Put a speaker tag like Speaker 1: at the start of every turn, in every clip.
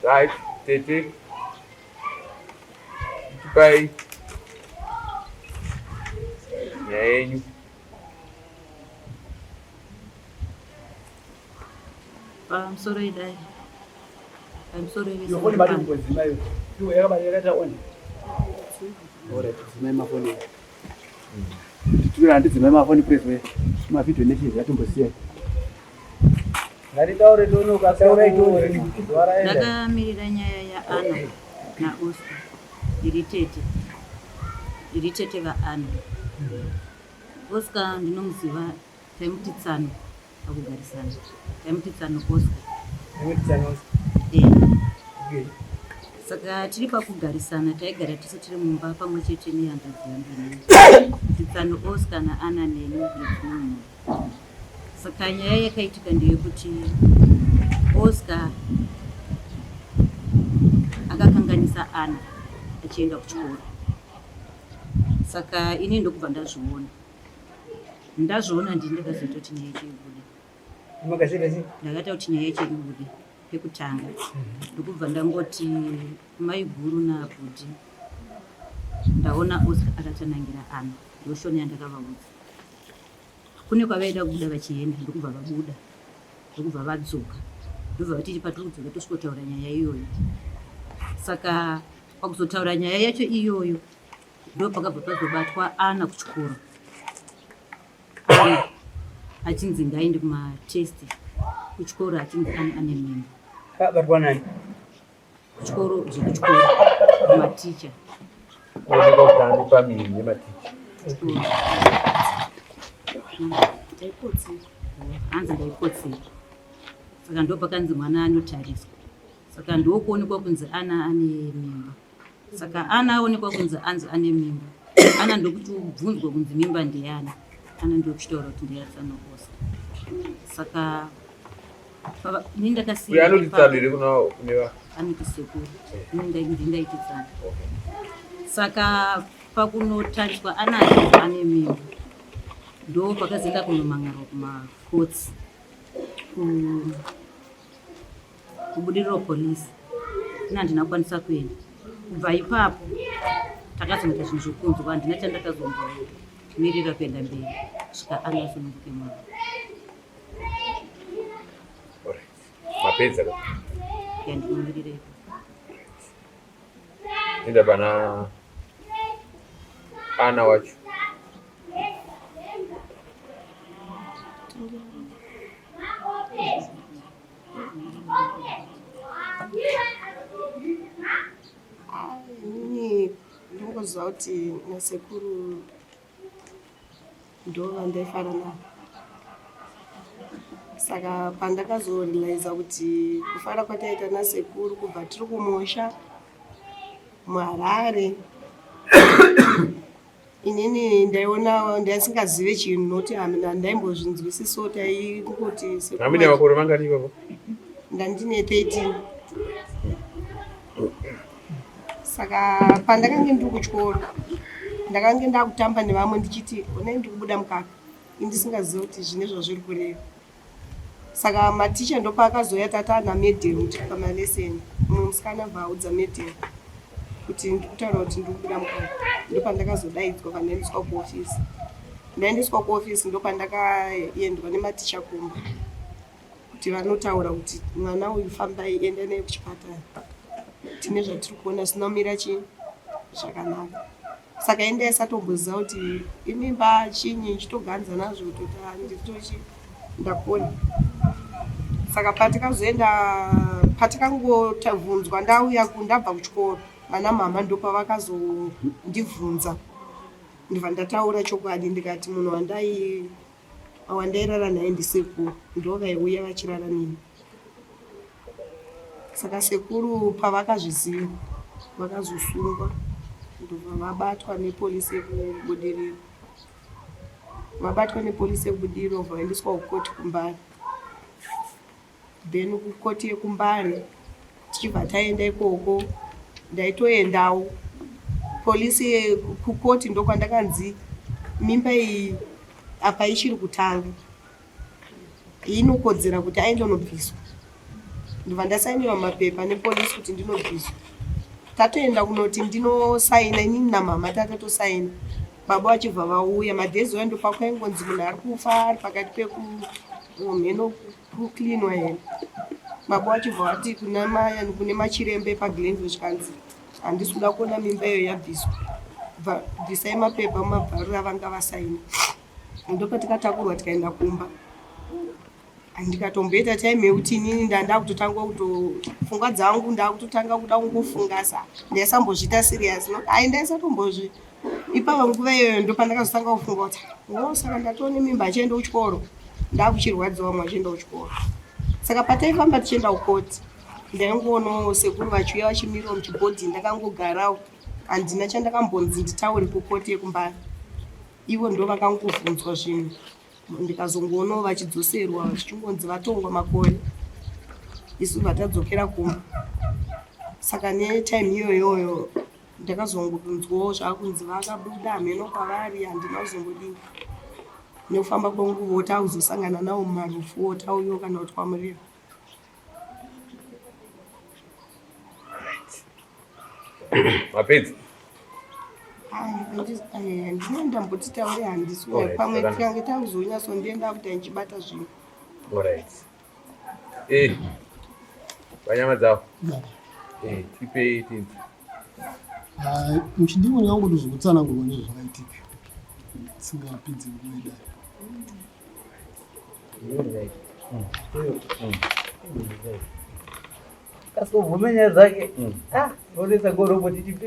Speaker 1: Right, tete. Chipai nyaya yenyu.
Speaker 2: Pamusoro idai. Pamusoro
Speaker 3: Iyo foni bati kungodzima iyo. Iwe yakaba yakaita on. Alright, dzimai mafoni. Titura handidzimai mafoni press we. Mavideo nechezi atombosiya.
Speaker 4: Ngatitaure tono ukataurai toone zuva raenda.
Speaker 2: Ndakamirira nyaya yaAnna naOscar. Ndiri tete. Ndiri tete vaAnna. Oscar ndinomuziva taimuti tsano pakugarisana. Taimuti tsano Oscar.
Speaker 4: Taimuti tsano Oscar.
Speaker 2: Eh.
Speaker 4: Okay.
Speaker 2: Saka tiri pakugarisana taigara tese tiri mumba pamwe chete nehanzvadzi yangu inini. Kuti tsano Oscar naAnna neni nedzimwe mhuri. Saka nyaya yakaitika ndeyekuti Oscar akakanganisa Anna achienda kuchikoro. Saka ini ndokubva ndazviona. Ndazviona ndini ndakazoita kuti nyaya yacho ibude. Ndakaita kuti nyaya yacho ibude pekutanga. Ndokubva ndangoti maiguru nabhudhi ndaona Oscar akatanangira Anna. Ndoshona yandakavaudza. Kune kwavaida kubuda vachienda ndokubva vabuda ndokubva vadzoka ndobva vatiti patiri kudzoka tosvikotaura nyaya iyoyo. Saka pakuzotaura nyaya yacho iyoyo ndopakabva pazobatwa Ana kuchikoro. Ana achinzi ngaende kumatest kuchikoro achinzi Ana ane mimba.
Speaker 4: Akabatwa nani?
Speaker 2: Kuchikoro zvekuchikoro kumaticha.
Speaker 1: Kuonekwa kuti ane pamiri nematicha.
Speaker 2: Hanzi ndaikotsera. Saka ndopakanzi mwana anotariswa. Saka ndokuonekwa kunzi Ana ane mimba. Saka Ana aonekwa kunzi anzi ane mimba. Ana ndokuti ubvunzwa kunzi mimba ndeyani. Ana ndokuchitaura kuti ndeyaTsano Oscar. Saka ini ndakasiya.
Speaker 1: Uyo anoti Tsano here kuna kune va?
Speaker 2: Anoti sekuru. Ini ndingaiti Tsano. Okay. Saka pakunotariswa Ana ane mimba. Ndo pakazoenda kunomangarwa kumakotsi. Kubudiriro police. Ini handina kukwanisa kuenda. Kubva ipapo takazoita zvinhu zvokunzwa handina chandakazombomirira kuenda mberi kusvika Ana asununguke mwana.
Speaker 1: Mapedza ka?
Speaker 2: Yandinomirira ipapo.
Speaker 1: Enda pana Ana wacho.
Speaker 5: Inini ndinongoziva kuti nasekuru ndovandaifara navo saka pandakazorealiza kuti kufara kwataita nasekuru kubva tiri kumusha muharare inini ndaiona ndaisingazive chinhu nokuti handaimbozvinzwisiso taingoti
Speaker 1: Hamine makore mangani ipapo?
Speaker 5: Ndandine 13 saka pandakange ndiri kuchikoro ndakange ndakutamba nevamwe ndichiti onai ndiri kubuda mukaka indisingazive kuti zvine zvazviri kureva saka maticha ndopaakazouya tata ana madam tiri pamalesson mumwe musikana bva audza madam kuti ndikutaura kuti ndiri kubuda mukaka ndopandakazodaidzwa pandaendeswa kuofisi ndaendeswa kuofisi ndopandakaendwa nematicha kumba kuti vanotaura kuti mwana uyu fambai enda naye kuchipatara tine zvatiri kuona zvisina kumira chii zvakanaka saka ende aisatomboziva kuti imimba chinyi chitoganza nazvo kutoti handitochi ndakona saka patikazoenda patikangotavhunzwa ndauya ndabva kuchikoro vana mama ndopavakazondibvunza ndibva ndataura chokwadi ndikati munhu wandai Wandairara naye ndisekuru ndovaiuya vachirara neni saka sekuru pavakazviziva vakazosungwa ndobva vabatwa nepolisi yekubudiriro vabatwa nepolisi yekubudiriro bva vaendeswa kukoti kumbare Then kukoti yekuMbare tichibva taenda ikoko ndaitoendawo polisi kukoti ndokwandakanzi mimba iyi apa ichiri kutanga inokodzera kuti aende unobviswa Ndobva ndasainirwa mapepa nepolisi kuti ndinobviswa. Tatoenda kunoti ndinosaina inini namama tatatosaina. Baba vachibva vauya madhezi uya ndopakwaingonzi munhu ari kufa ari pakati pekumheno kucleanwa here. Baba vachibva vati kuna mai kune machiremba epaGlenview zvikanzi handisi kuda kuona mimba iyo yabviswa. Bvisai mapepa mumabvarura avanga vasaina. Ndopatikatakurwa tikaenda kumba. Ndikatomboita time yekuti inini ndandakutotanga kuto pfungwa dzangu ndakutotanga kuda kungofunga sa ndaisambozviita serious no ai ndaisatombozvi ipapa nguva iyoyo ndopandakazotanga kufunga kuti o saka ndatone mimba achienda kuchikoro ndakuchirwadziwa vamwe vachienda kuchikoro saka pataifamba tichienda kukoti ndaingoonawo sekuru vachiuya vachimirawo muchibhodhi ndakangogarawo handina chandakambonzi nditaure kukoti yekumbari ivo ndo vakangovhunzwa zvinhu ndikazongoonawo vachidzoserwa zvichingonzi vatongwa makore isu vatadzokera kumba saka netime iyoyoyo ndakazongonzwawo zvakunzi vakabuda hameno kwavari handina kuzongodini nekufamba kwenguva takuzosangana nawo mumarufu tauyo kana kuti kwamurira
Speaker 1: Mapedza?
Speaker 5: Ndine ndamboti taure handisi pamwe tikange takuzonyatsondienda kuti ndichibata zvinhu.
Speaker 1: Alright. Eh. Vanyama dzavo. Eh, tipei tinzi.
Speaker 6: Ah, muchidimbu ndingangoti zvekutsanangurwa nezvakaitika. Singapinzi nguva idai.
Speaker 4: Kasovhuma nyaya dzake ah, onesa goroboti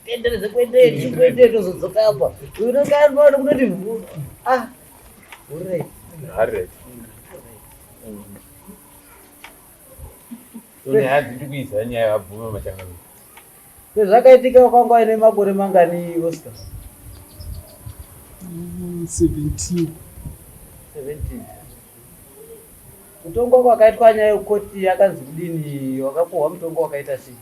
Speaker 4: tendereze kuende kuende tozodzoka apa unokanoona kunoti ah uri
Speaker 1: right. Nyaya dziri kuisa nyaya vabvuma machangamire.
Speaker 4: Sezvakaitika wakanga waine makore mangani Oscar?
Speaker 6: 17.
Speaker 4: 17. Kutongwa kwakaitwa nyaya yekukoti yakanzi kudini? Wakapuhwa mutongo wakaita sei?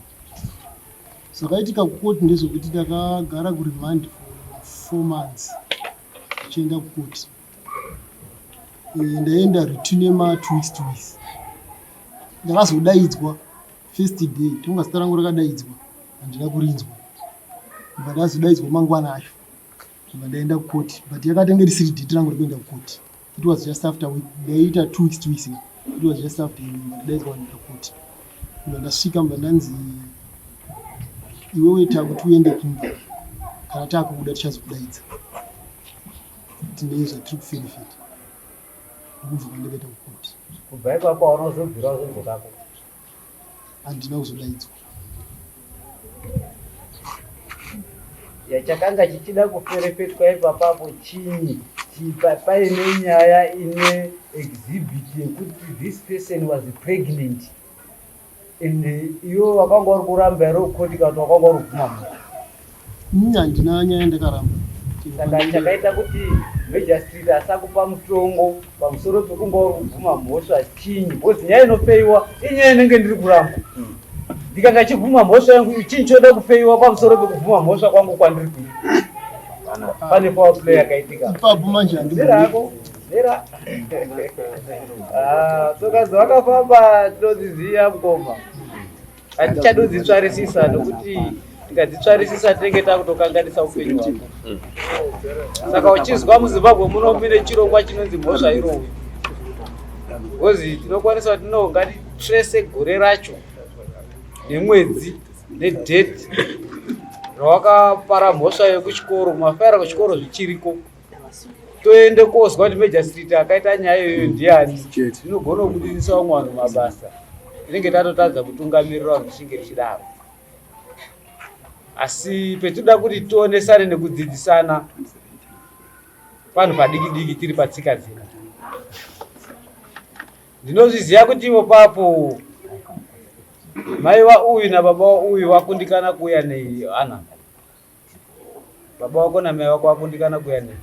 Speaker 6: Zvakaitika kukoti ndezvekuti ndakagara kuremand for 4 months ndichienda kukoti. Ndaenda routine yema 2 weeks 2 weeks. Ndakazodaidzwa first day tonga zita rangu rakadaidzwa handina kurinzwa ndobva ndazodaidzwa mangwana acho ndobva ndaenda kukoti but yakatenge risiri date rangu rekuenda kukoti it was just after week ndaiita 2 weeks 2 weeks it was just after ndobva ndadaidzwa kuenda kukoti ndobva ndasvika ndobva ndanzi iwewe takuti uende kumba kana takubuda tichazokudaidza tine zvatiri kuferefeta ndokubva kwandakaita kukoti
Speaker 4: Kubva ipapo hauna kuzobvira wazodzokako?
Speaker 6: Handina kuzodaidzwa.
Speaker 4: Chakanga chichida kuferefetwa ipapapo chinyi? Paine nyaya ine exhibit yekuti this person was pregnant and iwe wakanga uri kuramba here kukoti kana kuti wakanga uri kubvuma mhosva?
Speaker 6: Ini handina nyaya yandakaramba.
Speaker 4: Saka chakaita kuti magistrate asakupa mutongo pamusoro pekunge uri kubvuma mhosva chinyi? Because nyaya inofeiwa inyaya inenge ndiri kuramba. Ndikanga chibvuma mhosva yangu chinyi choda kufeiwa pamusoro pekubvuma mhosva kwangu kwandiri kuita? Pane foul play yakaitika.
Speaker 6: Ipapo manje handibvumi.
Speaker 4: Zerako. Zera. Ah, tsoka dzawakafamba tinodziziva mukoma. Hatichadodzitsvarisisa nokuti tikadzitsvarisisa tinenge takutokanganisa upenyu hwako. Saka uchizwa muZimbabwe muno mune chirongwa chinonzi mhosva irohwe. Because tinokwanisa kuti no ngatitrese gore racho nemwedzi nedate rawakapara mhosva yekuchikoro, mafaira kuchikoro zvichiriko. Toende kozwa kuti magistrate akaita nyaya iyoyo ndiani, tinogona kubudisisa vamwe vanhu mabasa, tinenge tatotadza kutungamirira vanhu tichinge tichidaro. Asi petinoda kuti tionesane nekudzidzisana panhu padiki diki tiri patsika dzedu. Ndinozviziva kuti ivo papo mai vauyu nababa vauyu vakundikana kuuya nei ana Baba wako namai wako vakundikana kuya nei?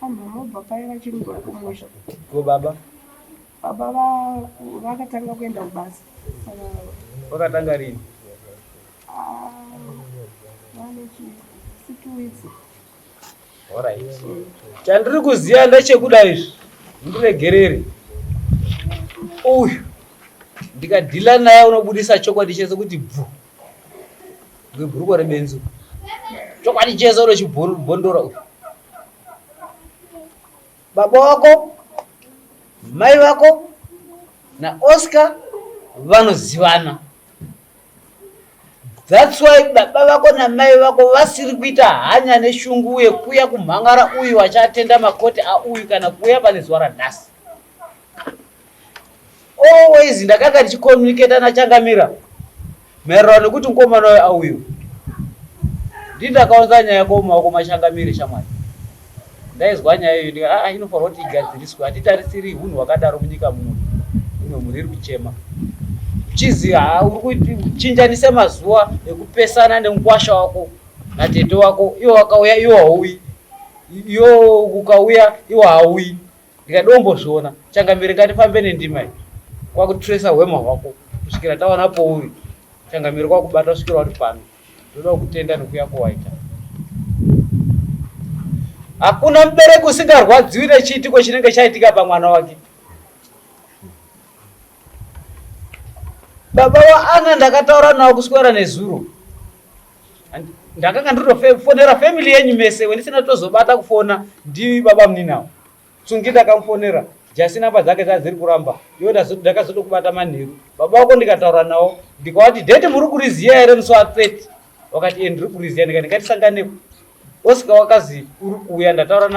Speaker 5: Mama baba vachiri kumusha.
Speaker 4: Ko baba?
Speaker 5: Baba vakatanga kuenda kubasa.
Speaker 4: Vakatanga rini?
Speaker 5: Ah, vane chi 6 weeks.
Speaker 4: Alright. Chandiri kuziva ndechekuda izvi. Ndiregerere. Uyu. Ndikadhila naye unobudisa chokwadi chese kuti bvu. Ngebhurukwa rebenzi. Chokwadi chese unochibondora uyu. Baba wako, mai vako naOscar vanozivana. That's why baba vako namai vako vasiri kuita hanya neshungu uye kuya kumhangara uyu vachatenda makoti auyu kana kuuya pane zuva ranhasi. Always ndakanga ndichicommunicata nachangamira maererano nekuti mukomana uyu auyu. Ndini ndakaunza nyaya yako mumaoko machangamire shamwari. Ndaizwa nyaya iyoyo ndikati ah, inofanirwa kuti igadziriswe, hatitarisiri hunhu hwakadaro munyika muno. Imwe mhuri iri kuchema chizi haa uri kuchinjanisa mazuva ekupesana nemukwasha wako natete wako, iwo wakauya iwo hauyi, iwo ukauya iwo hauyi. Ndikati ombozviona changamire, ngatifambe nendima iyi kwakutresa hwema hwako kusvikira tawana pouri. Changamire kwakubata kusvikira wati pano. Ndoda kukutenda nekuya kwawaita. Hakuna mubereki usingarwadziwi nechiitiko chinenge chaitika pamwana wake. Baba waAna ndakataura navo kuswera nezuro. Ndakanga ndinofonera family yenyu mese wendisina tozobata kufona ndi baba muninawo. Tsungi ndakamufonera Jasi namba dzake dzadziri kuramba iwe ndakazotokubata manheru baba wako ndikataura nawo ndikavati date muri kuriziya here musi wa 30 wakati e ndiri kuriziya ndikati ngatisanganeko Oscar wakazi uri kuuya ndataura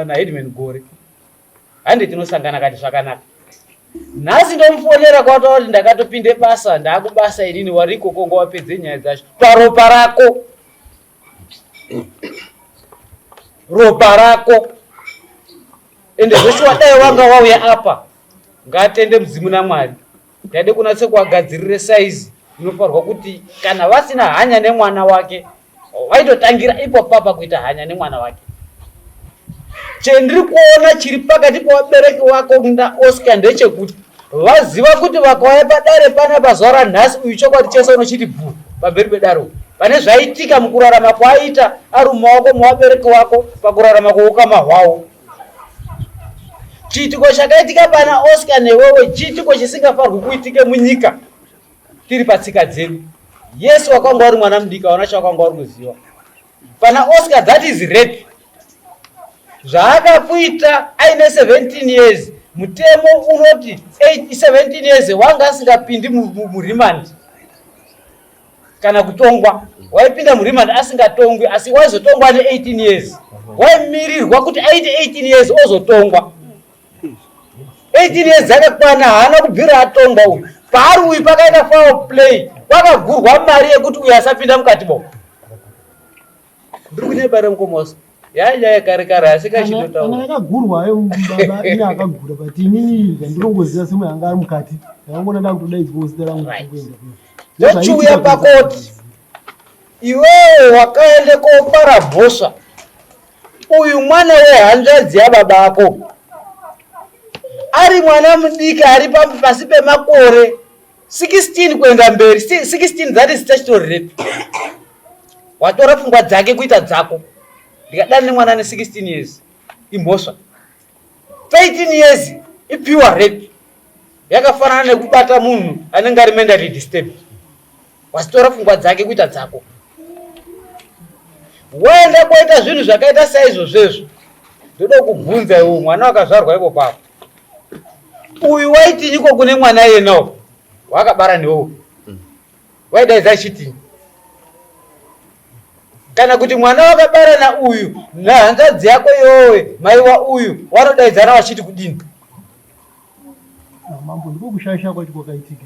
Speaker 4: naheadman Gore hande tinosangana kati zvakanaka nhasi ndomufonera kwataura kuti ndakatopinde basa ndaakubasa inini wariko kongo wapedze nyaya dzacho paropa rako ropa rako ende zveshuwa dai wanga wauya apa ngatende mudzimu namwari ndaide kunatse kuagadzirire saizi inofanirwa kuti kana vasina hanya nemwana wake vaitotangira ipo papa kuita hanya nemwana wake chendiri kuona chiri pakati pevabereki wako naoscar ndechekuti vaziva kuti vakauya padare pana pazuva ranhasi uyu chokwadi chese unochiti bvu pamberi pedare pane zvaitika mukurarama kwaaita ari mumaoko mevabereki wako pakurarama kweukama hwawo chiitiko chakaitika pana oscar newewe chiitiko chisingafarwi kuitike munyika tiri patsika dzedu yesu wakanga uri mwana mudiki aona chawakanga uri kuziva pana oscar that is rape zvaakakuita aine 17 years mutemo unoti 17 years wanga asingapindi muremand kana kutongwa waipinda muremand asingatongwi asi waizotongwa ne 18 years waimirirwa kuti aite 18 years ozotongwa 18 years dzakakwana haana kubvira atongwa uyu paari uyu pakaita foul play kwakagurwa mari yekuti uyu asapinda mukati bo ndiri kunyebara mukomosa yanyaya yekare kare asi kachitotaura
Speaker 6: yakagurwa ayo baba iye akagura but inini zvandinongoziva semwe anga ari mukati ndakangona ndakutodaidzwa zita rangu kuenda
Speaker 4: tochiuya pakoti iwewe wakaende kopara mhosva uyu mwana wehanzvadzi yababa ako ari mwana mudiki ari pasi pemakore 16 kuenda mberi 16 that is statutory rape watora pfungwa dzake kuita dzako ndikadana nemwana ane 16 years imhosva 13 years ipure rape yakafanana nekubata munhu anenge ari mentally disturbed wasitora pfungwa dzake kuita dzako waenda koita zvinhu zvakaita saizvozvezvo ndoda kubvunza iwo mwana wakazvarwa ipo papo uyu waitinyiko kune mwana iyenawo wakabara newo waidaidza achitinyi kana kuti mwana wakabara na uyu nahanzvadzi yako iyowe mai wa uyu wanodaidzana wachiti kudini
Speaker 6: Mambo ndiko kushaisha kwacho kwakaitika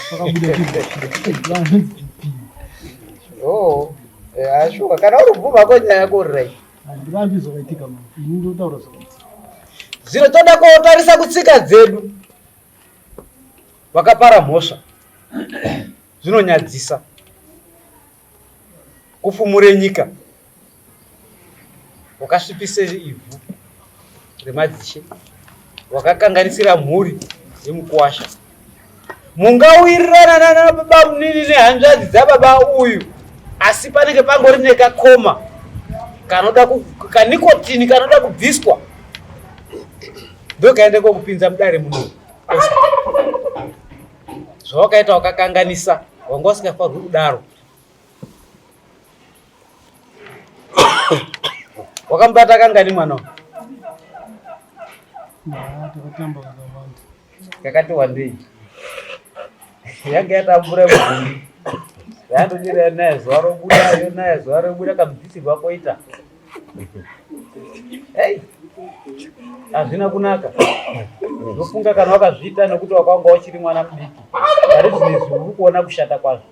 Speaker 6: kwakabuda chinhu
Speaker 4: Oh, eh, shuwa kana uri kubvuma ko nyaya yako uri right.
Speaker 6: Handirambi zvakaitika mambo, ini ndotaura zvakaitika.
Speaker 4: Zvino toda kotarisa kutsika dzedu. Vakapara mhosva zvinonyadzisa kufumure nyika wakasvipisa ivhu remadzishe wakakanganisira mhuri yemukuwasha mungawirirana nana baba munini nehanzvadzi dzababa uyu asi panenge pangori nekakoma kanoda kanikotini kanoda kubviswa ndokaende kokupinza mudare muno. Zvawakaita wakakanganisa, wanga usingafanirwi kudaro. Wakamubata kangani mwana uyu?
Speaker 6: Takatamba kakawanda.
Speaker 4: Kakati wandei. Yanga yatambura mugumbi. Yandodira yanaye zuva robuda, yonaye zuva robuda kamubvisirwa koita. Hey. Hazvina kunaka. Ndofunga kana wakazviita nekuti wakanga uchiri mwana mudiki. Pari zvinezvi uri kuona kushata kwazvo.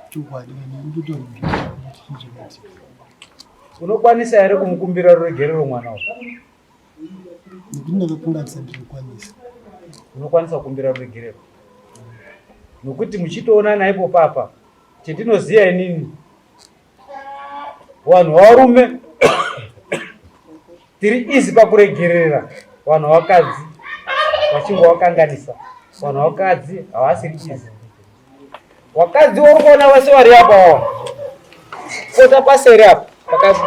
Speaker 6: Chokwadi kana ndikutoona kuti chii chakaitika.
Speaker 4: Unokwanisa here kumukumbira ruregerero mwana uyu?
Speaker 6: Nekuti ndakakanganisa ndinokwanisa.
Speaker 4: Unokwanisa kukumbira ruregerero. Nokuti muchitoonana ipo papa, chendinoziva inini vanhu varume tiri easy pakuregerera vanhu vakadzi vachinge wakanganisa vanhu vakadzi havasiri easy wakadzi uri kuona vese vari apa wawa kota paseri apa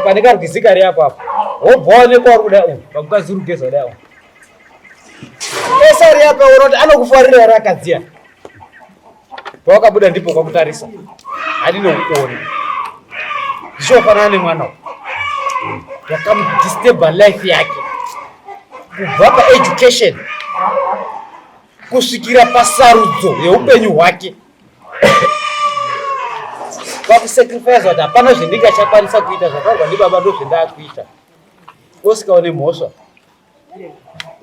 Speaker 4: pane karwizi kari apa apa wobva waonekwa uri kuda uyu pamukadzi uri kugeza kudai ese ari apa unoti anokufarira here akadziya pawakabuda ndipo kwakutarisa hadi nokuona zvichofanana nemwana wakamudisturba life yake kubva paeducation kusvikira pasarudzo yeupenyu hwake kwakusacrifice kuti hapana zvendingachakwanisa kuita zvataurwa ndibaba ndozvendakuita osikaone mhosva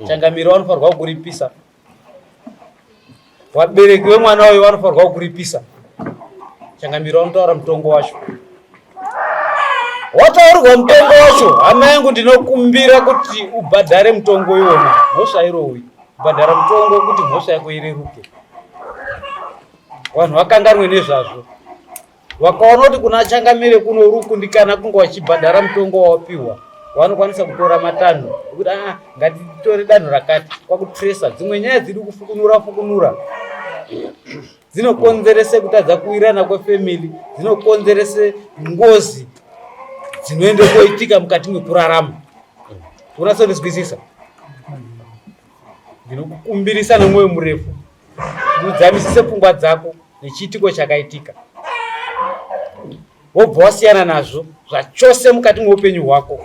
Speaker 4: changamire vanofanirwa kukuripisa Vabereki vemwana uyu vanofanirwa kukuripisa. Changamire vanotaura mutongo wacho. Wataurirwa mutongo wacho, hama yangu ndinokumbira kuti ubhadhare mutongo iwona. Mhosva irowi. Bhadhara mutongo kuti mhosva yako ireruke. Vanhu vakanganwe nezvazvo. Wakaona kuti kuna changamire kuno uri kukundikana kunge wachibhadhara mutongo wawapiwa, wanokwanisa kutora matanho ekuti ah, ngatitore danho rakati kwakutresa dzimwe nyaya dziri kufukunura fukunura dzinokonzerese kutadza kuwirirana kwefamily, dzinokonzerese ngozi dzinoende koitika mukati mekurarama. Unatsondizwisisa? Ndinokukumbirisa nemwoyo murefu udzamisise pfungwa dzako nechiitiko chakaitika wobva wasiyana nazvo zvachose mukati meupenyu hwako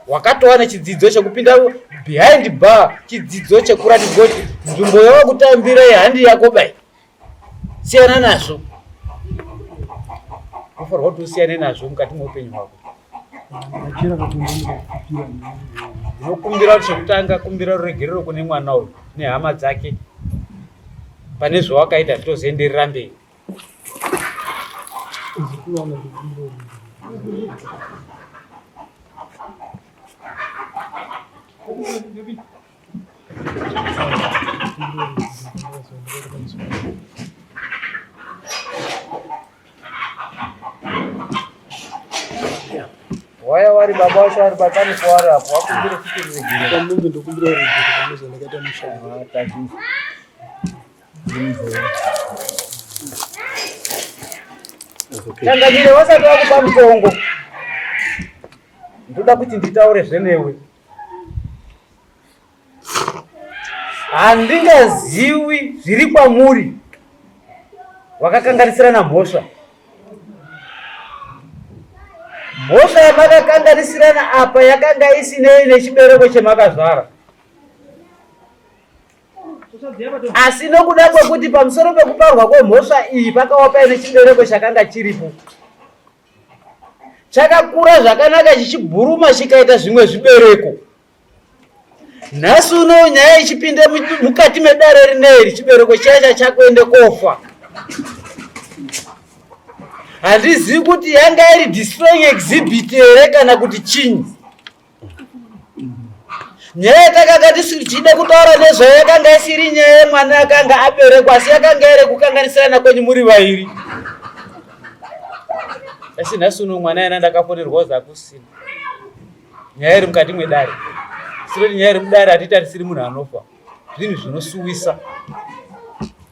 Speaker 4: wakatova nechidzidzo chekupinda behind bar chidzidzo chekuratidzwa kuti nzvimbo yawakutambira handi yako bai siyana nazvo unofanirwa kuti usiyane nazvo mukati meupenyu hwako ndinokumbira kuti chekutanga kumbira ruregerero kune mwana uyu nehama dzake pane zvawakaita titozoenderera mberi Waya wari baba wacho wari batani kwari apo wakumbira futi ruregerero.
Speaker 6: Kamumbe ndokumbira ruregerero pane zvandakaita mushando.
Speaker 4: Changamire wasati wakupa mutongo. Ndoda kuti nditaure zvenewe. Handingaziwi zviri kwamuri wakakanganisirana mhosva. Mhosva yamakakanganisirana apa yakanga isinei nechibereko chemakazvara. Asi nokuda kwekuti pamusoro pekuparwa kwemhosva iyi pakawa paine chibereko chakanga chiripo. Chakakura zvakanaka chichibhuruma chikaita zvimwe zvibereko. Nhasi uno nyaya ichipinda mukati medare rineri, chibereko chiya chachakuende kofa. Handizivi kuti yanga iri destroying exhibit here kana kuti chinyi. Nyaya yatakanga tichida kutaura nezvayo yakanga isiri nyaya yemwana akanga aberekwa, asi yakanga iri kukanganisirana kwenyu muri vairi. Asi nhasi uno mwana yana ndakafonerwa kuzi hakusina. Nyaya iri mukati mwedare. Siroti nyaya iri mudare hatitarisiri munhu anofa. Zvinhu zvinosuwisa.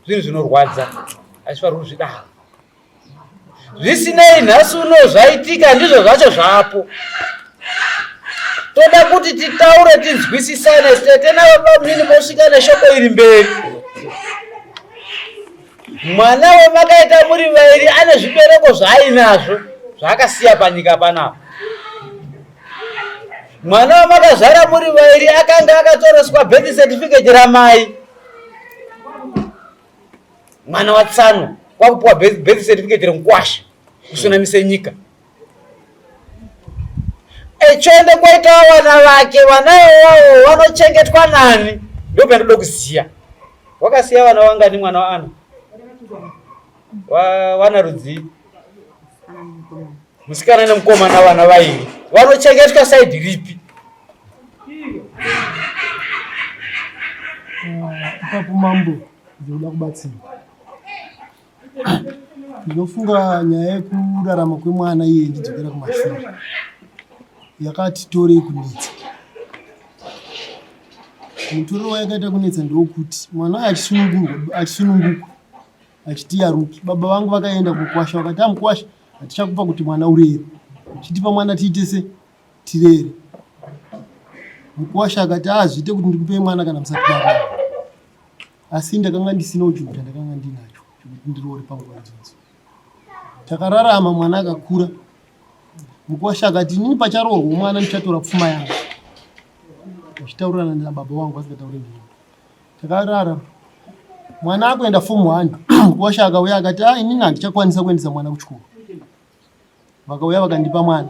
Speaker 4: Zvinhu zvinorwadza. Hazvifanirwi kuzvidaro. Zvisinei nhasi uno zvaitika ndizvo zvacho zvapo. Toda kuti titaure tinzwisisane tete navabamunini mosvika neshoko iri mberi. Mwana wemakaita muri vairi ane zvibereko zvaainazvo zvaakasiya panyika panapa. Mwana wamakazvara muri vairi akanga akatoreswa birth certificate ramai. Mwana watsano kwakupiwa birth certificate remukwasha kusunamise nyika. Echoende kwaita vana vake, vana iwawo vanochengetwa nani? Ndopandoda kuziya. Wakasiya vana vangani mwana waAna? Wana rudzii? Musikana nemukomana vana vairi. Vanochengetwa side ripi?
Speaker 6: Ah, ipapo mambo ndinoda kubatsira. Ndinofunga nyaya yekurarama kwemwana iye ndidzokera kumashure yakati torei kunetsa. Mutoriro wayakaita kunetsa ndewokuti mwana uyu achisunungurwa achisunungukwa achiti yaruki baba vangu vakaenda kukwasha vakati amukwasha hatichakupa kuti mwana urere chitipa mwana tiite se tirere mukwasha akati azviite ah, kuti ndikupei mwana kana musati marara asi ndakanga ndisina uchuku chandakanga ndinacho chekuti ndiroore panguva idzodzo takararama mwana akakura mukwasha akati inini pacharoorwa mwana ndichatora pfuma yangu vachitaurirana nababa wangu vasingataure ndini takarara mwana akuenda fomu one mukwasha akauya akati a ah, inini handichakwanisa kuendesa mwana kuchikoro vakauya vakandipa mwana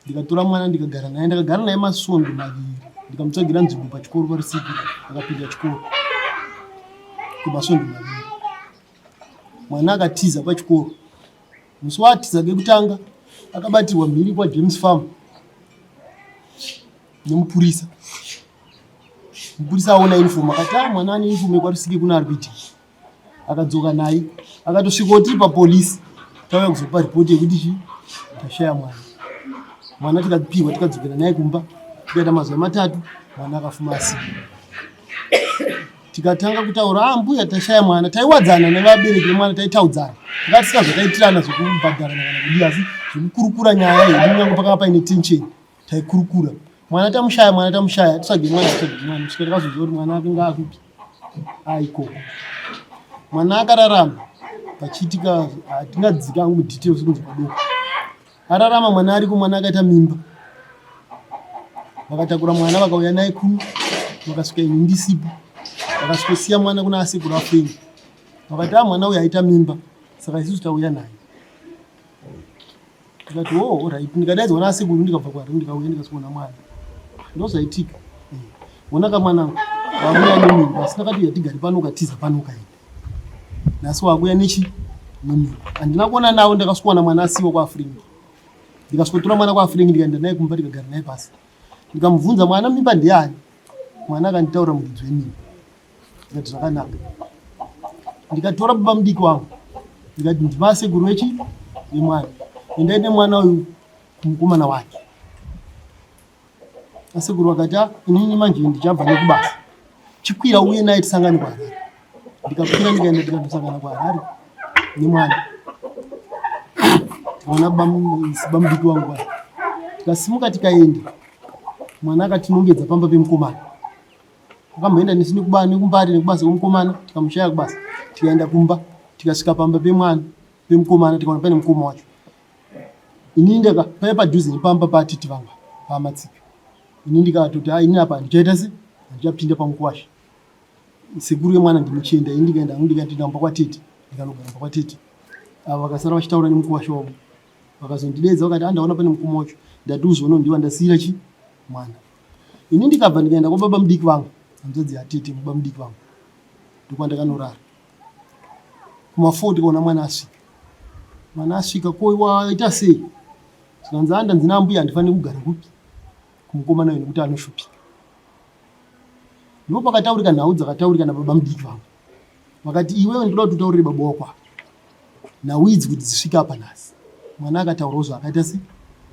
Speaker 6: ndikatora mwana ndikagara naye ndakagara naye masvondo maviri ndikamutsvagira nzvimbo pachikoro parisiki akapinda chikoro kwemasvondo maviri mwana akatiza pachikoro musi waatiza kekutanga akabatirwa mhiri kwajames farm nemupurisa mupurisa aona uniform akati a ah, mwana ane uniform yekwarusike kuna ari kuitika akadzoka naye akatosvika tiri papolisi tauya kuzopa ripoti yekuti chi tashaya mwana mwana tikapiwa tikadzokera naye kumba tikaita mazuva matatu mwana akafuma asina tikatanga kutaura ah mbuya tashaya mwana taiwadzana nevabereki vemwana taitaudzana takatisina zvataitirana zvekubhadharana kana kudii asi zvekukurukura nyaya yedu nyange pakanga paine tension taikurukura mwana tamushaya mwana tamushaya titsvage mwana titsvage mwana kusvika takazoziva kuti mwana akanga akupi aikoko mwana akararama pachiitika hatingadzika angu mudetails kunzi padoko ararama mwana ariko mwana akaita mimba vakatakura mwana vakauya naye kuno vakasvika ini ndisipo vakasvikosiya mwana kuna asekuru afeni vakati a ah, mwana uyu aita mimba saka isusu tauya naye ndikati oh alright ndikadaidzwa nasekuru ndikabva kwari ndikauya ndikasikuona mwana ndozvaitika eh, wona kamwanangu wakuya nemimba asi ndakati uya tigare pano ukatiza pano ukaenda nhasi wakuya nechi nemimba handina kuona navo ndakasikuona mwana asiwa kwaafringi ndikasikotora mwana kwaafringi ndikaenda naye kumba tikagara naye pasi ndikamubvunza mwana mimba ndiyani mwana akanditaura muridzi wemimba ndikati zvakanaka ndikatora baba mudiki wangu ndikati ndivasekuru vechi vemwana endai nemwana uyu kumukomana wake asekuru vakati ah, inini manje ndichabva nekubasa chikwira uye naye tisangane kuharare ndikakwira ndikaenda tikandosangana kuharare nemwana tikaona bamudiki wangu aya tikasimuka tikaenda mwana akatinongedza pamba pemukomana Akamboenda nesu nekumbari nekubasa kwemukomana tikamushaya kubasa tikaenda kumba tikasvika pamba pemwana pemukomana tikaona paine mukoma wacho ini ndaka paiva padhuze nepamba patiti vangu pamatsika ini ndikatoti ha ini apa handichaita se handichapinda pamukwasha sekuru yemwana ndimuchienda ini ndikaenda hangu ndikaenda kumba kwatete ndikanogara kumba kwatete ava vakasara vachitaura nemukwasha wavo vakazondideedza vakati andaona pane mukoma wacho ndati uzoona ndiwa ndasiira chi mwana Ini ndikabva ndikaenda kwababa mudiki vangu, hanzvadzi yatete baba mudiki vangu, ndokwandakanorara kuma4 ndikaona mwana asvika. Mwana asvika, ko waita sei? Zvikanzi anda nzina ambuya handifaniri kugara kupi kumukomana uyu nekuti anoshupika. Ndipo pakataurika nhau dzakataurika nababa mudiki vangu, vakati iwewe ndinoda kuti utaurire baba wako apa nhau idzi kuti dzisvike apa nhasi. Mwana akataurawo zvaakaita sei,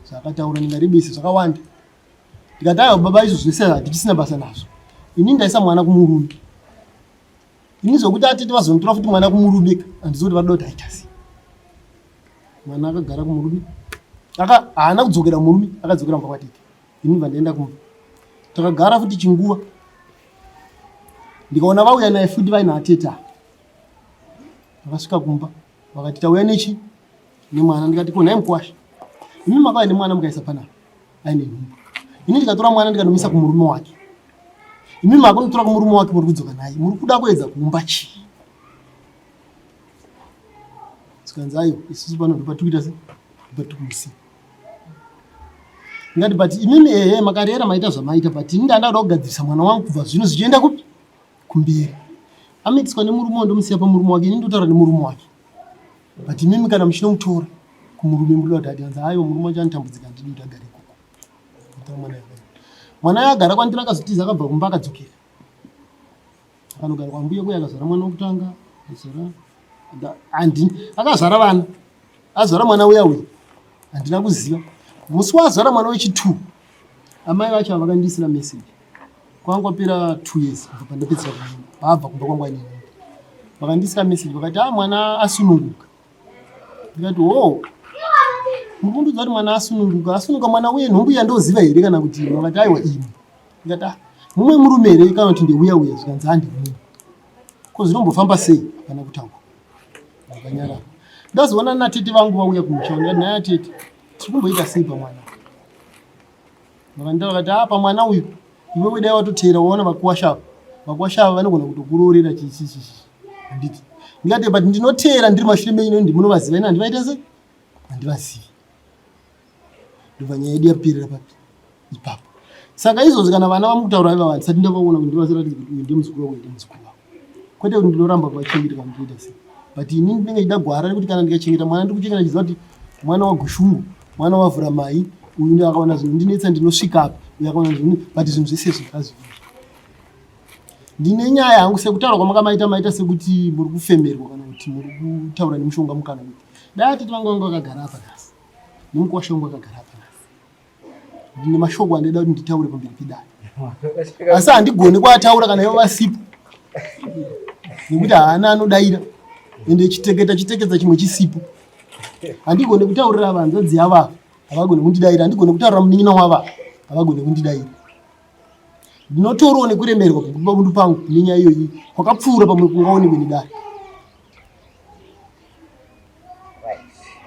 Speaker 6: zvaakataura ndingarebese zvakawanda ndikati aiwa baba izvo zvese hatichisina basa nazvo ini ndaisa mwana kumurume ini zvokuti atete vazonotora futi mwana kumurume ka handizi kuti vadoda kuti aita sei mwana akagara kumurume aka haana kudzokera murume akadzokera mumba kwatete ini bva ndaenda kumba takagara futi chinguva ndikaona vauya naye futi vaina atete ava Vakasvika kumba vakati tauya nechi nemwana. Ndikati ko nhai mukwasha, imi makauya nemwana mukaisa panapa aine nhumbu, ini ndikatora mwana ndikanomisa kumurume wake, imi makunotora kumurume wake muri kudzoka naye, muri kuda kuedza kuumba chii? Zikanzi aiwa, isusu pano ndopatikuita se ndopatikumusii. Ndikati but imimi ehe makarera maita zvamaita but ini ndanda kuda kugadzirisa mwana wangu kubva zvino zvichienda kupi kumberi. Amitiswa nemurume ndomusiya pamurume wake ini ndotaura nemurume wake. But imimi kana muchinomutora kumurume munoda kuti ati anzi aiwa murume wacho anotambudzika handidi kuti agare ikoko. Ndotora mwana yake. Mwana yagara kwandiri akazotiza akabva kumba akadzokera. Akanogara kwambuya kuya akazvara mwana wekutanga akazvara handi akazvara vana azvara mwana uya uya handina kuziva musi waazvara mwana wechitwo amai vacho avakandiisira message kwanga kwapera two years kubva pandapedzera kunyuma paabva kumba kwangu aine nhumbu vakandiisira message vakati a ah, mwana asununguka ndikati ho mukundiudza kuti mwana asununguka asununguka mwana uye nhumbu yandoziva here kana kuti vakati aiwa imwe ndikati ah mumwe murume here kana kuti ndeuya uya zvikanzi handi mumwe ko zvinombofamba sei hapana kutaura ndakanyarara ndazoona natete vangu vauya kumusha ndikati nhaya tete tiri kumboita sei pamwana vakanditaura vakati ah pamwana uyu iwewe dai watoteera waona vakuwasha ava vakuwasha ava vanogona kutokuroorera chichichichi handiti ndikati but ndinoteera ndiri mashure menyu ndimunovaziva ini handivaita sei handivazivi ndobva nyaya yedu yapirira papi ipapo saka izvozvi kana vana vamukutaura ivava handisati ndavaona kuti ndivaziratidze kuti uyu ndemuzukuru wangu ndemuzukuru wangu kwete kuti ndinoramba kuvachengeta kana ndinoita sei but ini ndinenge ndichida gwara rekuti kana ndikachengeta mwana ndikuchengeta ndichiziva kuti mwana wagushungu mwana wavhura mai uyu akaona zvinhu ndinetsa ndinosvika apa uyu akaona zvinhu but zvinhu zvese izvi hazvivi ndine nyaya yangu sekutaura kwamakamaita maita sekuti muri kufemerwa kana kuti muri kutaura nemushonga mukana kuti dai atete vangu vanga vakagara apa nhasi nemukwasha wangu akagara apa nhasi ndine mashoko andida kuti nditaure pamberi pedare asi handigoni kuataura kana ivo vasipo nekuti haana anodaira ende chiteketa chiteketsa chimwe chisipo handigoni kutaurira vanzadzi yava havagoni kundidaira handigoni kutaurira munin'ina wava havagoni kundidaira ndinotorawo nekuremerwa pamundu pangu nenyaya iyoyi kwakapfuura pamwe kungaonekwe nedare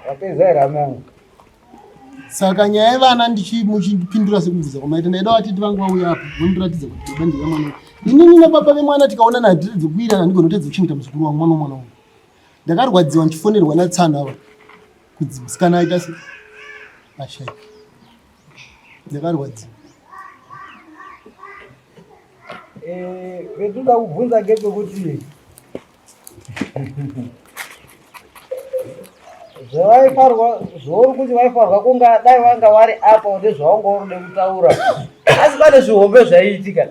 Speaker 4: Wapedza here hama yangu?
Speaker 6: Saka nyaya yevana ndichimuchipindura sekubvunza kwamaita ndaida vatete vangu vauya apa vondiratidza kuti baba ndeve mwana inini nababa vemwana tikaonana hatiredze kuwirirana ndigona kutadza kuchengeta muzukuru wangu mwana womwana wangu ndakarwadziwa ndichifonerwa natsano ava kunzi musikana aita se ashaika ndakarwadziwa
Speaker 4: Eh, vetuda kubvunza ngepekuti zvavaifarwa zvauri kuti vaifarwa kunga dai vanga vari apa ndezvawanga uri kutaura asi pane zvihombe zvaiitika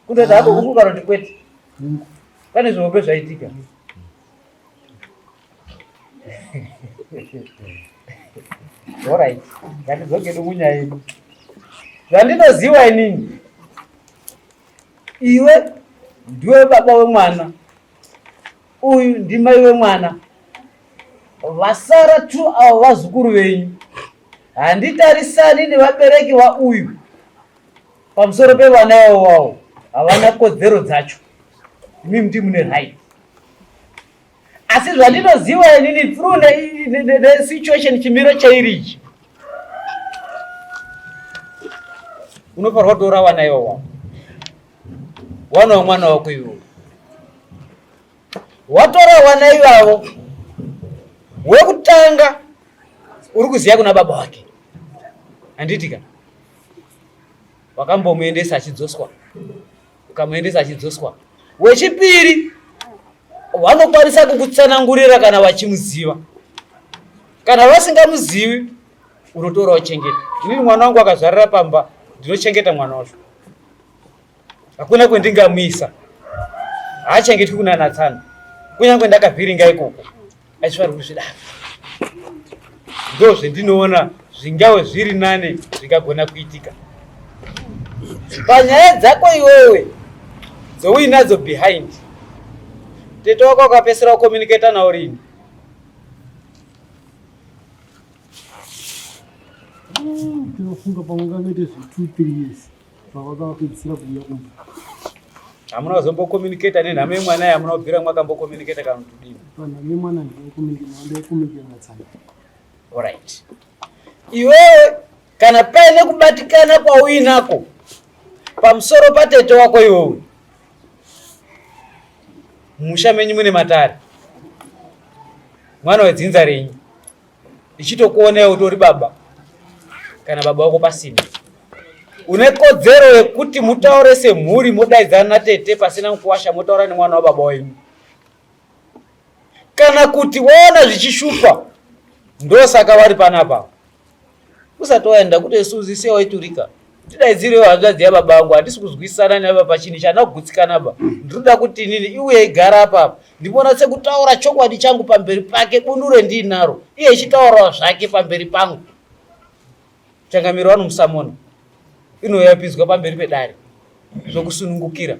Speaker 4: kundoti hako hungu kana kuti kwete pane zvihombe zvaiitika Alright, ngatidzoke munyaya yedu. Zvandinoziva inini, iwe ndiwe baba wemwana, uyu ndimai wemwana, vasara tu avo vazukuru venyu. Handitarisani nevabereki vauyu pamusoro pevana ivavo vavo, havana kodzero dzacho. Imi ndi mune right. Asi zvandinoziva inini through nesituation chimiro chairi ichi unofanirwa kutora wana iwo wako wana wamwana wako iwo watora wana ivavo wekutanga uri kuziva kuna baba wake handiti ka wakambomuendesa achidzoswa ukamuendesa achidzoswa wechipiri vanokwanisa kukutsanangurira kana vachimuziva kana vasingamuzivi unotora uchengeta inini mwana wangu akazvarira pamba ndinochengeta mwana wacho hakuna kwendingamuisa haachengetwi kunana tsano kunyange ndakavhiringa ikoko achifanira kuzvidaro ndozvendinoona zvingave zviri nane zvikagona kuitika panyaya dzako iwewe dzouinadzo behind tete wako akapesera kucommunicata nawo rini
Speaker 6: Tinofunga pamwe kangaite zve 2 3 years pavakapedzisira kuuya kumba.
Speaker 4: Hamuna kuzombokommunicata nenhamo yemwana yaye, hamuna kubvira mwakambokommunicata kana kuti kudini?
Speaker 6: Panhamo yemwana ndinokommunicata natsana.
Speaker 4: Alright. Iwewe kana paine kubatikana kwauinako pamusoro patete wako iwewe, musha menyu mune matare, mwana wedzinza renyu ichitokuonai utori baba kana baba wako pasina, une kodzero yekuti mutaure semhuri, modaidzana natete pasina mukuwasha, motaura nemwana wababa wenyu. Kana kuti waona zvichishupa, ndosaka vari panapa. Usati waenda kuti Suzi sei waiturika, ndidaidzirewo hanzvadzi yababa vangu, handisi kuzwisana neva pachinhu ichi, handina kugutsikana ba. Ndinoda kuti inini iuye igara apapa ndimbonatse kutaura chokwadi changu pamberi pake, bundure ndiinaro, iye ichitaurawo zvake pamberi pangu. Changamire vanomusamona, inoyapidzwa pamberi pedare zvokusunungukira,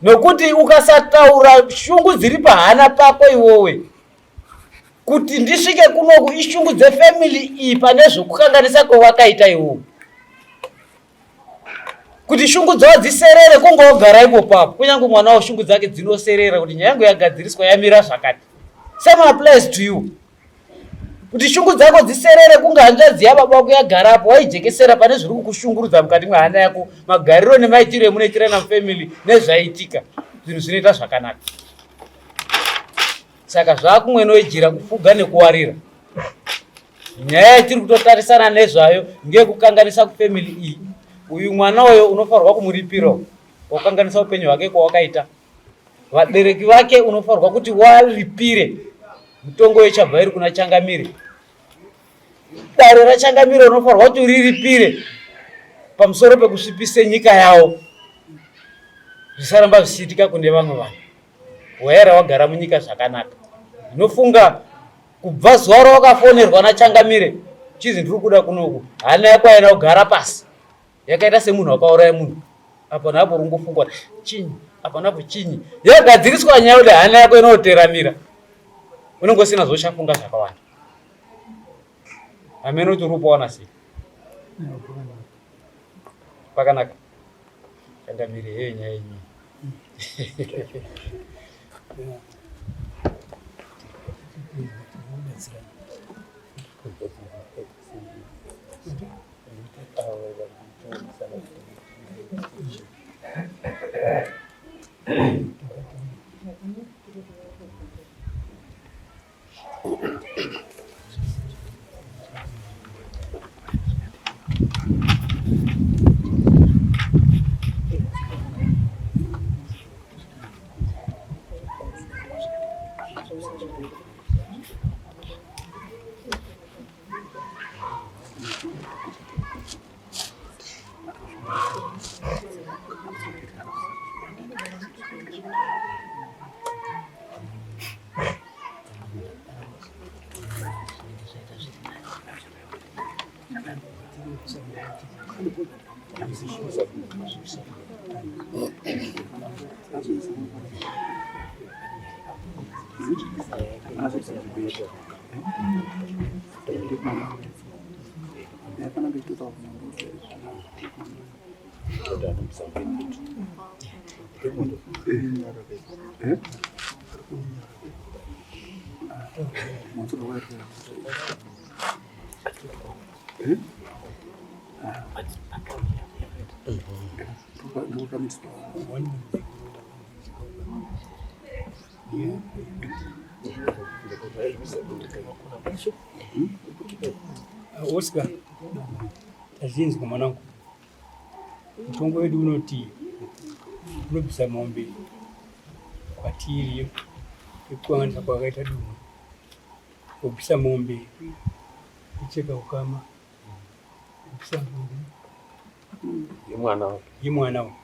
Speaker 4: nokuti ukasataura shungu dziri pahana pako iwowe kuti ndisvike kunoku ishungu dzefamily iyi pane zvekukanganisa kwewakaita iwowe, kuti shungu dzavo dziserere kungogara ipo papo, kunyange mwana wavo shungu dzake dzinoserera kuti nyaya yangu yagadziriswa yamira zvakati. Same applies to you, kuti shungu dzako dziserere kunge hanzvadzi yababa wako yagarapo, waijekesera pane zviri kukushungurudza mukati mwehana yako, magariro nemaitiro emunoitirana mufamily nezvaitika, zvinhu zvinoita zvakanaka. Saka zvakumwenoijira kufuga nekuwarira. Nyaya yatiri kutotarisana nezvayo ngeyekukanganisa kufamily iyi. Uyu mwana uyo unofanirwa kumuripira wakanganisa upenyu hwake kwawakaita. Vabereki vake unofanirwa kuti waripire mutongo ichabva iri kuna Changamire. Dare raChangamire unofanirwa kuti uriripire pamusoro pekusvipise nyika yawo, zvisaramba zvichiitika kune vamwe vanhu. Waera wagara munyika zvakanaka. Ndinofunga kubva zuva rawakafonerwa naChangamire chizi ndiri kuda kunoku, hana yako haina kugara pasi, yakaita semunhu wakauraya munhu. Apo naapo rungofungwa chinyi, apo naapo chinyi. Yagadziriswa nyaya kuti hana yako inoteramira, unenge usina zvochafunga zvakawanda. Hameno kuti uri kupaona sei? Pakanaka. Changamire, heye nyaya yenyu.
Speaker 7: Oscar, tazvinzwa mwanangu. Mutongo wedu unoti unobvisa mombe kwatiri yekukanganisa kwakaita dunhu, wobvisa mombe kucheka ukama, wobvisa mombe
Speaker 1: yemwana wake,
Speaker 7: yemwana wake.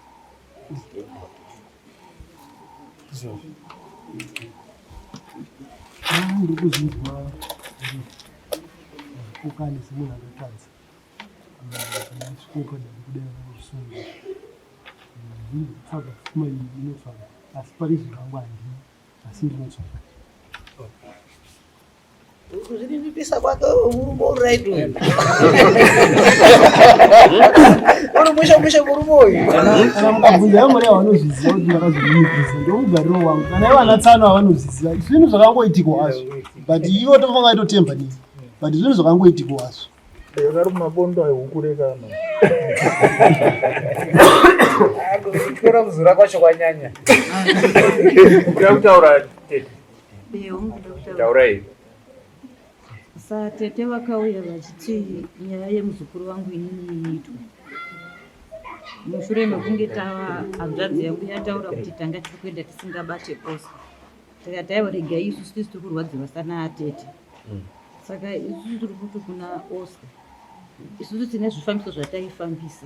Speaker 7: Izvozvo
Speaker 6: ndiri kuzvinzwa kukani semunhu akatadza Ndasvikoka ndikuda kusunga. Ndikutsvaga pfuma iyi inotsvaga asi pari zvino hangu handina asi ndinotsvaga.
Speaker 4: Kuzvininipisa kwake murume uri right uyu. Uri mushe mushe murume uyu.
Speaker 6: Kana mukabvunza yamuri vanozviziva kuti ndakazodini ndomugariro wangu. Kana ivo ana tsano avanozviziva. Zvinhu zvakangoitikwa hazvo. But ivo tofanira vaitotemba nini. But zvinhu zvakangoitikwa hazvo.
Speaker 8: Yakari mabondo aihukure kana.
Speaker 4: Kutyora kuzura kwacho kwanyanya.
Speaker 1: Kuda kutaura tete. Taurai.
Speaker 2: Satete vakauya vachiti nyaya yemuzukuru wangu inini iitwe. Mushure mekunge tava hanzvadzi yangu yataura kuti tanga tiri kuenda tisingabate posa. Tikati aiwa regai isusu tisi tiri kurwadziwa sana atete. Saka isusu tiri kuti kuna Oscar. Isusu tine zvifambiso zvataifambisa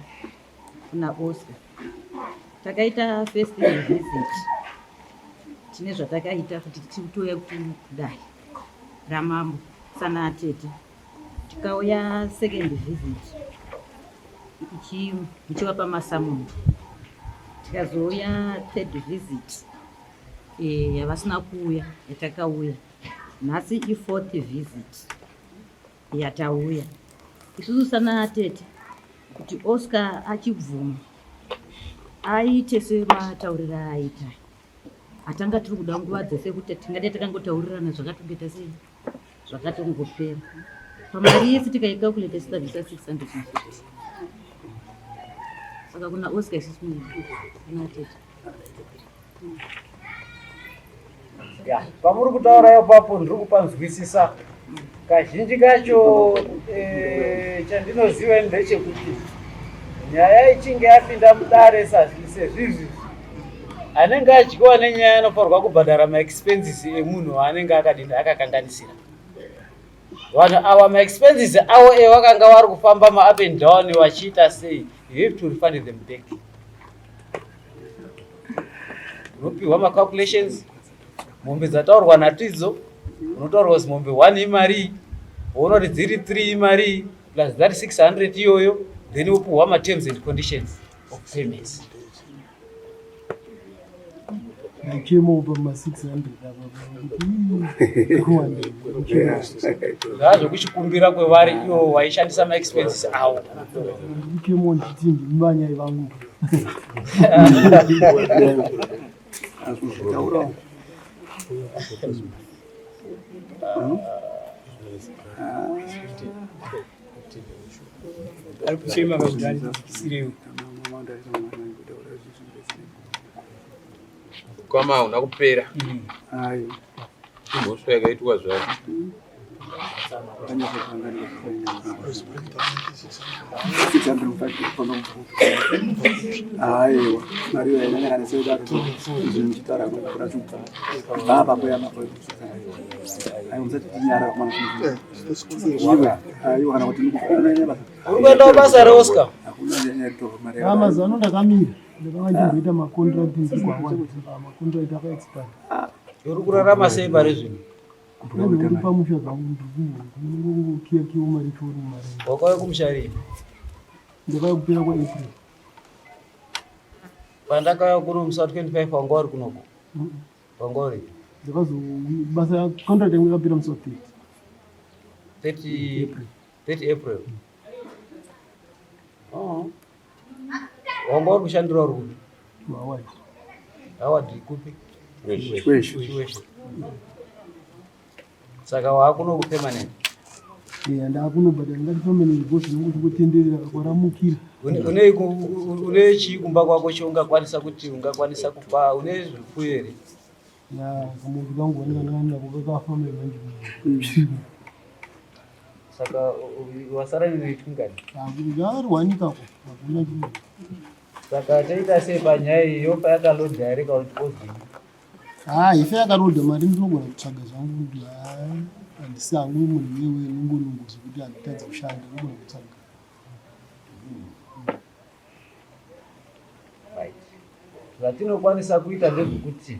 Speaker 2: kuna Oscar. Takaita first visit. Tine zvatakaita kuti titouya kudai ramambo sana atete. Tikauya second visit ichivapa masamoni. Tikazouya third visit yavasina kuuya yatakauya. Nhasi ifourth visit yatauya. Isusu sana atete kuti Oscar achibvuma aite sematauriro aaita. Atanga tiri kuda nguva dzese kuti tingadai takangotaurirana zvakatongoita sei zvakatongopera. Pamari yese tikaicalculate tisabvisa 650. Saka kuna Oscar isusu kuna tete.
Speaker 4: Ya, pamuri kutaura ipapo ndiri kupanzwisisa. Kazhinji kacho chandinoziva ndechekuti nyaya ichinge yapinda mudare sezvizvi anenge adyiwa nenyaya anofanirwa kubhadhara maexpenses emunhu waanenge akadini akakanganisira. Vanhu ava maexpenses avo evakanga vari kufamba ma-up and down vachiita sei, you have to refund them back. Unopiwa macalculations, mombe dzataurwa natidzo, unotaurwa kuti mombe 1 imari, woona kuti dziri 3 imari, plus that 600 iyoyo, then wopiwa ma-terms and conditions of payments.
Speaker 6: Mutemo pama 600 apa kuti kuwanda.
Speaker 4: Zvazvokuchikumbira kwevari ivo vaishandisa maexpenses avo.
Speaker 6: Mutemo nditi ndimanyai vangu.
Speaker 7: Ari kuchema kuti andisirewo.
Speaker 1: Ukama hauna kupera. Imhosva yakaitwa zvayo.
Speaker 3: Aiwa, mari yainangana nesekudaro zvinhu chitaura kuna kubva apapo yamapo. Aiwa, musati tinyara kumana. Aiwa, kana kuti ndikuona basa.
Speaker 4: Uri kuenda kubasa here Oscar?
Speaker 6: Mazuva ano ndakamira. Ndakanga ndimboita macontract ndikwawa macontract akaexpire.
Speaker 4: Uri kurarama sei pari zvino?
Speaker 6: Ndiri pamusha zvangu ndinongokiya kiwa mari choro mari.
Speaker 4: Wakauya kumusha rini?
Speaker 6: Ndakauya kupera kwaApril.
Speaker 4: Pandakauya kuno musi wa 25 wanga uri kunoko? Wanga uri?
Speaker 6: Ndakazo basa contract yangu yakapera musi wa 30.
Speaker 4: 30 30 April. Oh. Wanga uri kushandira uri kupi?
Speaker 6: Howard.
Speaker 4: Howard kupi?
Speaker 3: Chiweshe.
Speaker 4: Chiweshe. Saka waakuno kupermanent.
Speaker 6: Yeah, ndakunobhadhara ndingati permanent because ndinongo chingotenderera kakwaramukira.
Speaker 4: Une chii kumba kwako chaungakwanisa kuti ungakwanisa kupa une zvipfuyo here?
Speaker 6: Ya, kamuti kangu vanenge nako kakafa manje.
Speaker 4: Saka wasara neitungani?
Speaker 6: Yarwanikako hakuna chinhu.
Speaker 4: Saka toita sei panyaya iyi yofa yakalodha here kana kuti odini?
Speaker 6: Ah, ife yakarodha mari ndinogona kutsvaga zvangu kuti handisi hangu munhu wewe nungo nungo zvekuti handitadzi kushanda ndinogona kutsvaga.
Speaker 4: Right. Zvatinokwanisa kuita ndezvekuti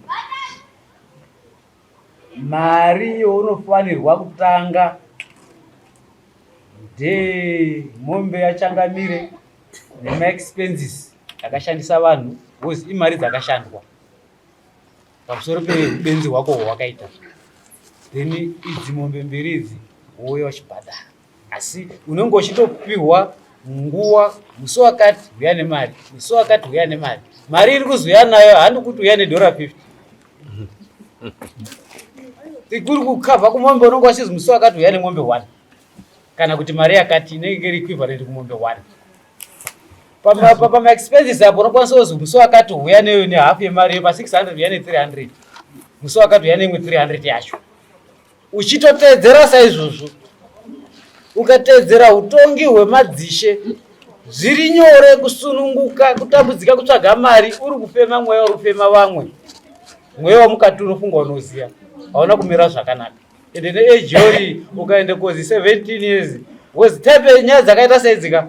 Speaker 4: mari yaunofanirwa kutanga ndemombe yachangamire nemaexpenses akashandisa vanhu because imari dzakashandwa pamusoro peubenzi hwako hwawakaita, then idzi mombe mbiri idzi wouya uchibhadhara, asi unenge uchitopiwa Nguva musi wakati huya nemari, musi wakati huya nemari. Mari iri kuzoya nayo handi kuti huya nedhora 50. Kuri kukavha kumombe unonge wachizi musi wakati huya nemombe 1 kana kuti mari yakati inenge iri equivalent kumombe 1. Pamaexpenses apo unokwanisa kuzi musi wakati huya nehafu yemari pa 600 huya ne 300, musi wakati huya neimwe 300 yacho. Uchitoteedzera saizvozvo, ukateedzera utongi hwemadzishe, zviri nyore kusununguka kutambudzika kutsvaga mari uri kufema mweya uri kufema vamwe. Mweya wamukati unofunga unoziya hauna kumira zvakanaka. Ende neage yori ukaenda kozi 17 years wozi type nyaya dzakaita seidzika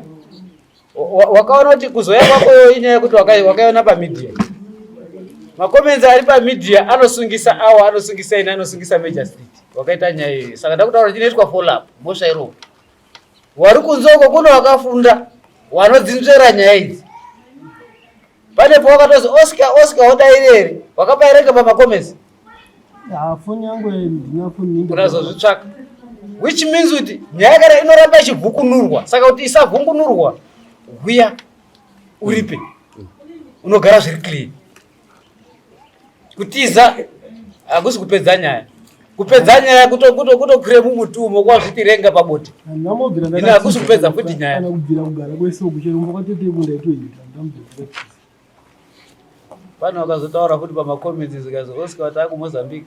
Speaker 4: wakaona kuti kuzoya kwako inyaya yekuti wakaiona pamedia. Macomments ari pamedia anosungisa awo, anosungisa ini, anosungisa Major Street. Wakaita nyaya iyi. Saka ndakutaura kuti inoitwa follow up, mhosva iroko. Wari kunze uko kuno wakafunda, wanodzinzvera nyaya idzi. Pane pawakatozi Oscar, Oscar wodaire here? Wakapaereka pamacomments.
Speaker 6: Foni yangu ndina foni.
Speaker 4: Unazozvitsvaka. Which means kuti nyaya kana inoramba ichivhukunurwa, saka kuti isavhungunurwa, huya uripe. Unogara zviri clear. Kutiza hakusi kupedza nyaya. Kupedza nyaya kutokwire mumutumo kwazvitirenga pabote. Ine hakusi kupedza futi nyaya.
Speaker 6: Kana kubvira kugara kwese uku chero kwatete ndaitoita ndamubvira ndakatiza.
Speaker 4: Vanhu vakazotaura futi pamacomments zikazi Oscar wati akuMozambique.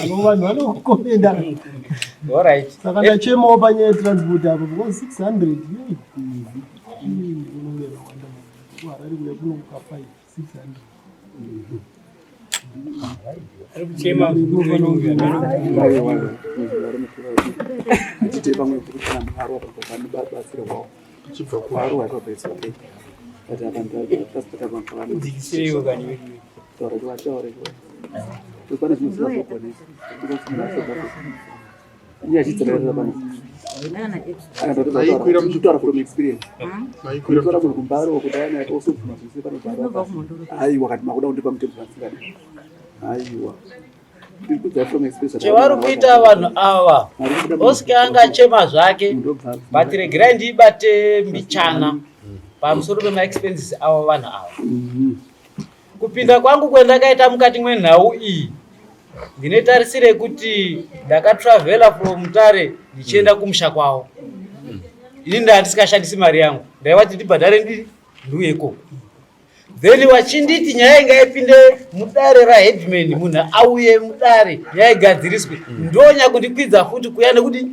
Speaker 6: Vanhu vanokomenda.
Speaker 4: All right.
Speaker 6: Saka ndachemawo panyaya yetransport apo because 600 unonge yakawanda kuHarare kuya kunomuka 5 600.
Speaker 7: Ari kuchema. Dzikisireiwo kani.
Speaker 4: Chevari kuita vanhu ava, Oscar anga achema zvake, but regerai ndiibate mbichana pamusoro pemaexpenses avo vanhu ava. Kupinda kwangu kwendakaita mukati mwenhau iyi, ndine tarisiro yekuti ndakatravhela from Mutare ndichienda kumusha kwavo. Ini ndaa ndisingashandisi mari yangu, ndaivati ndibhadhare ndiri ndiuye ikoko. Then wachinditi nyaya ingaipinde mudare raheadman, munhu auye mudare nyaya igadziriswe, ndonya kundikwidza futi kuya nekuti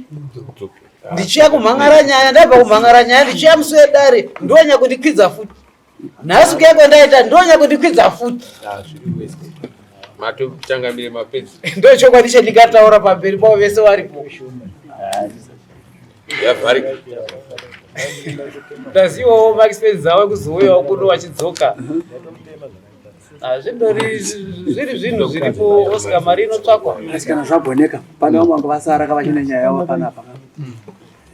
Speaker 4: ndichiya kumhang'ara nyaya, ndabva kumhang'ara nyaya ndichiya musi wedare, ndonya kundikwidza futi. Nhasi kuya kwandaita ndonya kundikwidza futi.
Speaker 1: Matochangamire mapedzi.
Speaker 4: Ndo chokwadi chendingataura pamberi pavo vese varipo.
Speaker 1: Yavharika.
Speaker 4: Ndazivawo maexpenses avo ekuzouyawo kuno vachidzoka. Zvindori zviri zvinhu zviripo Oscar, mari inotsvakwa.
Speaker 3: Asi kana zvagoneka pane vamwe vanga vasara ka vachine nyaya yavo panapa.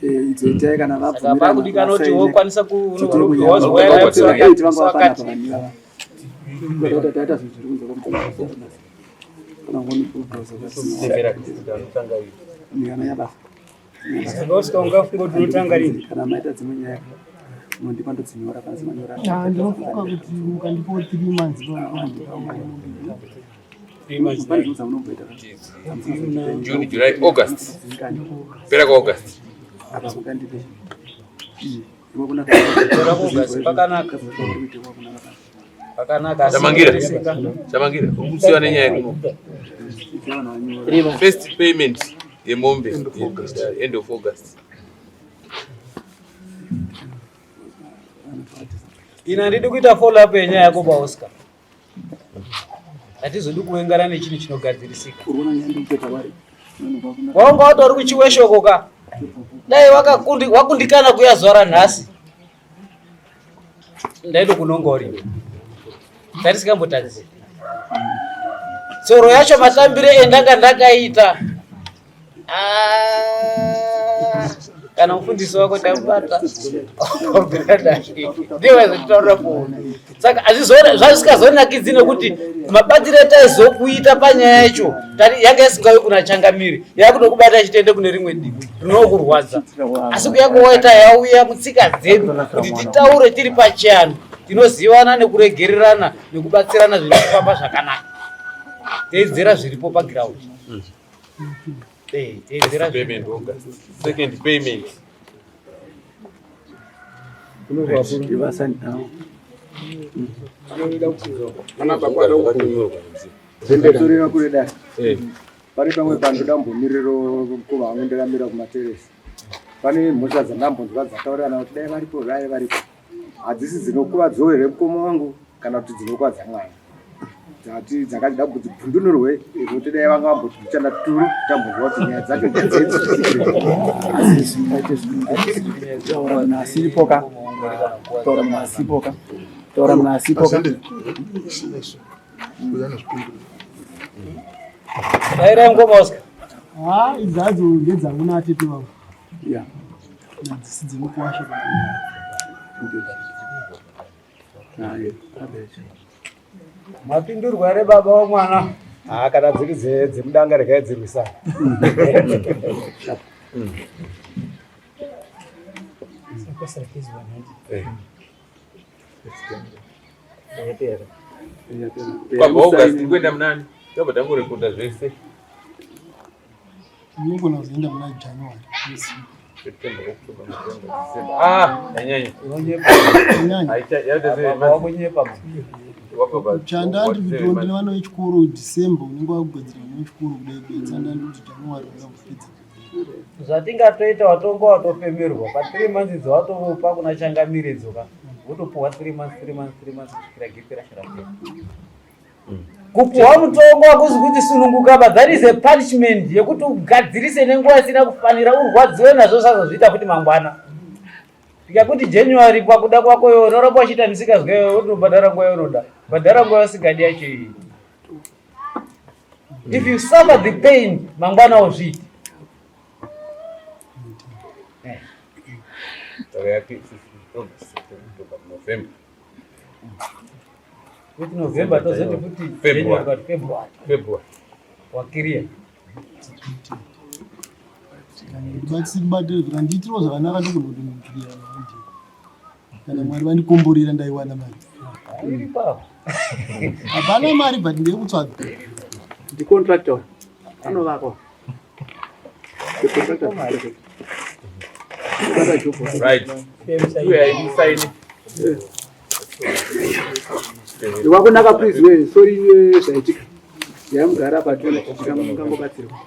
Speaker 3: Idzo itai kana
Speaker 4: Saka pakudikana kuti wokwanisa Saka Oscar ungafunga kuti unotanga rini?
Speaker 3: Kana maita dzimwe nyaya munondipa ndodzinyora kana dzimanyora.
Speaker 6: Ndinofunga kuti mukandipawo 3 months.
Speaker 1: June, July, August. Pera kwa August.
Speaker 4: Pera kwa August pakanaka. Pakanaka.
Speaker 1: Chamangira. Chamangira. Ukusiwa nenyaya kuno. First payment yemombe end of August.
Speaker 4: Ina handidi kuita follow up yenyaya yako paOscar. Hatizodi kuvengana nechinhu chinogadzirisika. Wanga watori kuchiweshoko ka. Dai wakundikana kuya zuva ranhasi. Ndaitokunonga uri. Tatisikambotadzi. Tsoro yacho matambire endanga ndakaita. Kana mufundisi wako tamubata wagara naye ndiye waizotitaurira foni. Saka zvazvisikazonakidzi nekuti mabatiro ataizokuita panyaya yacho yanga isingauyi kuna changamire, yakutokubata ichitoenda kune rimwe divi rinokurwadza. Asi kuya kwawaita yauya mutsika dzedu kuti titaure tiri pachianhu, tinozivana nekuregererana nekubatsirana zviri kufamba zvakanaka, teidzera zviripo pagiraundi. Teidzera
Speaker 1: payment August. Second payment.
Speaker 9: Pane pamwe pandoda mbomiriro mukoma wangu ndakamira kumateresi. Pane mhosva dzandambonzwa dzataurirana kuti dai varipo dai varipo. Hadzisi dzinokuvadzawo here mukoma wangu kana kuti dzinokuvadza mwana. Dzati dzakati kuti dzibvundunurwe kuti dai vanga vamboti kuchanda turu tambonzwa kuti nyaya dzacho ndedzedzi.
Speaker 3: Taura munhu asiripo ka. Taura munhu asipo ka. Taura munhu asipo ka.
Speaker 4: Dairai ngoma Oscar.
Speaker 6: Ha, idzi hadzo ndedzangu natete vangu.
Speaker 3: Yeah.
Speaker 6: Hadzisi dzemukwasha.
Speaker 4: Mapindurwa here baba womwana?
Speaker 9: Ah, kana dziri dzemudanga regai dzirwisana.
Speaker 1: Kwabva August kuenda munani? Tobva tangorekodha zvese.
Speaker 6: Unogona kuzoenda muna January.
Speaker 1: September, October, November, December. Ah, yanyanya.
Speaker 6: Yanyanya.
Speaker 1: Aita yaita sei?
Speaker 4: Baba wakunyepa.
Speaker 1: Wabva pa-
Speaker 6: Chanda ndiri
Speaker 1: seven
Speaker 6: kuti
Speaker 1: months.
Speaker 6: ndine vana vechikoro December unenge wakugadzira vana vechikoro kudai kudai tsanda ndiri kuti January unoda kupedza.
Speaker 4: Zvatingatoita watonga watofemerwa pa 3 months idzo watovopa kuna changamire idzoka wotopuhwa 3 months 3 months 3 months kusvikira gepi racho rapera. Kupuhwa mutongo hakuzi kuti sununguka but that is a punishment yekuti ugadzirise nenguva isina kufanira urwadziwe nazvo zvazozviita futi mangwana. Tikakuti January pakuda kwako iwe unoramba uchiita misikazwa iwe wotobhadhara nguva yaunoda, bhadhara nguva yausingadi yacho iyi. If you suffer the pain mangwana uzviite.
Speaker 1: Saka yati August, September, October, November.
Speaker 4: Kuti November tozoti futi
Speaker 1: February.
Speaker 4: January but February.
Speaker 1: February.
Speaker 4: Wakiria.
Speaker 6: Ndibatsire zvikandiitirawo zvakanaka ndogona kuti ndikiriya mari. Kana Mwari vandikomborera ndaiwana mari.
Speaker 4: Iri papo.
Speaker 6: Hapana mari but ndeyekutsvaga.
Speaker 3: Ndicontractor anovakwa. The contractor. Bata job.
Speaker 1: Right. Uya musaini.
Speaker 3: Wakunaka please we sorry zvaitika. Yamugara patona tikangobatsirwa.